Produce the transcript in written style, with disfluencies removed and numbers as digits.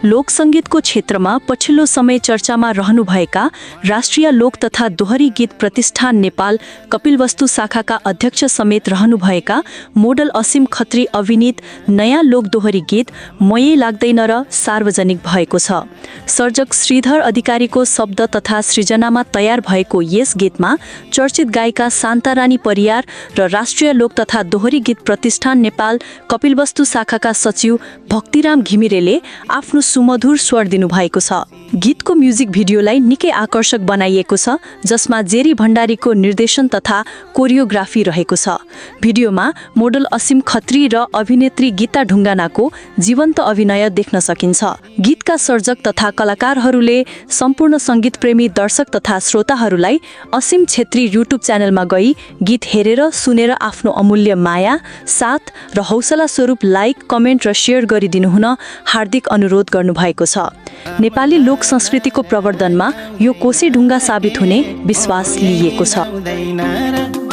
लोकसङ्गीतको क्षेत्रमा पछिल्लो समय चर्चामा रहनुभएका राष्ट्रिय लोक तथा दोहरी गीत प्रतिष्ठान नेपाल कपिलवस्तु शाखाका अध्यक्ष समेत रहनुभएका मोडल असीम खत्री अभिनीत नयाँ लोक दोहरी गीत मयै लाग्दैन र सार्वजनिक भएको छ। सर्जक श्रीधर अधिकारीको शब्द तथा सृजनामा तयार भएको यस गीतमा चर्चित गायिका शान्तारानी परियार र राष्ट्रिय लोक तथा दोहरी गीत प्रतिष्ठान नेपाल कपिलवस्तु शाखाका सचिव भक्तिराम घिमिरेले आफ्नो सुमधुर स्वर दिनुभएको छ। गीतको म्युजिक भिडियोलाई निकै आकर्षक बनाइएको छ, जसमा जेरी भण्डारीको निर्देशन तथा कोरियोग्राफी रहेको छ। भिडियोमा मोडल असीम खत्री र अभिनेत्री गीता ढुङ्गानाको जीवन्त अभिनय देख्न सकिन्छ। गीतका सर्जक तथा कलाकारहरूले सम्पूर्ण सङ्गीत प्रेमी दर्शक तथा श्रोताहरूलाई असीम छेत्री युट्युब च्यानलमा गई गीत हेरेर सुनेर आफ्नो अमूल्य माया, साथ र हौसला स्वरूप लाइक, कमेन्ट र सेयर गरिदिनुहुन हार्दिक अनुरोध गर्नुभएको छ। नेपाली लोक संस्कृतिको प्रवर्धनमा यो कोसी ढुङ्गा साबित हुने विश्वास लिइएको छ।